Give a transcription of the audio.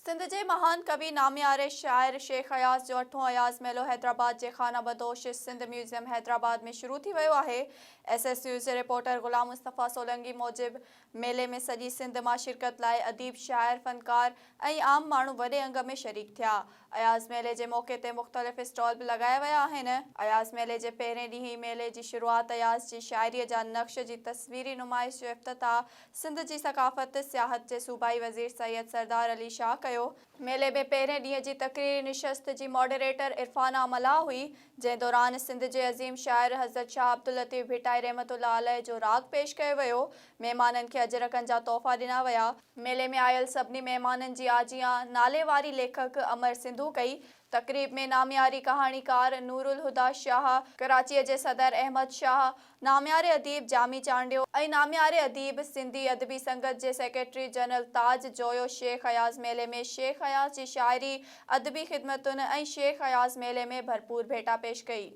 سنڌ جي مهان ڪوي نامياري شاعر شيخ اياز جو اٺون اياز ميلو حيدرآباد جي خانه بدوش سنڌ ميوزيم حيدرآباد ۾ شروع ٿي ويو آهي. ايس ايس نيوز جي رپورٽر غلام مصطفيٰ سولنگي موجب ميلي ۾ سڄي سنڌ مان شرڪت لاء اديب، شاعر، فنڪار ۽ عام ماڻهو وڏي انگ ۾ شريڪ ٿيا. اياز ميلي جي موقعي تي مختلف اسٽال به لڳايا ويا آهن. اياز ميلي جي پهرين ڏينهن ئي ميلي جي شروعات اياز جي شاعريء جا نقش جي تصويري نمائش جو افتتاح سنڌ جي ثقافت، سياحت جي صوبائي وزير سيد سردار علي شاهه ڪيو. ميلي ۾ پهرين ڏينهن جي تقريري نشست جي ماڊريٽر عرفانه ملاح هئي، جنهن دوران سنڌ جي عظيم شاعر حضرت شاهه عبداللطيف ڀٽائي رحمة الله عليه جو راڳ پيش ڪيو ويو. مهمانن کي اجرڪن جا تحفا ڏنا ويا. ميلي ۾ آيل سڀني مهمانن جي آجيان ناليواري ليکڪ امر سنڌو ڪئي. تقريب ۾ نامياري ڪهاڻيڪار نورالهديٰ شاهه، ڪراچيء جي صدر احمد شاهه، نامياري اديب جامي چانڊيو ۽ نامياري اديب سنڌي ادبي سنگت جي سيڪريٽري جنرل تاج جويو شيخ اياز ميلي ۾ شيخ اياز جي شاعري، ادبي خدمتن ۽ شيخ اياز ميلي ۾ ڀرپور ڀيٽا پيش ڪئي.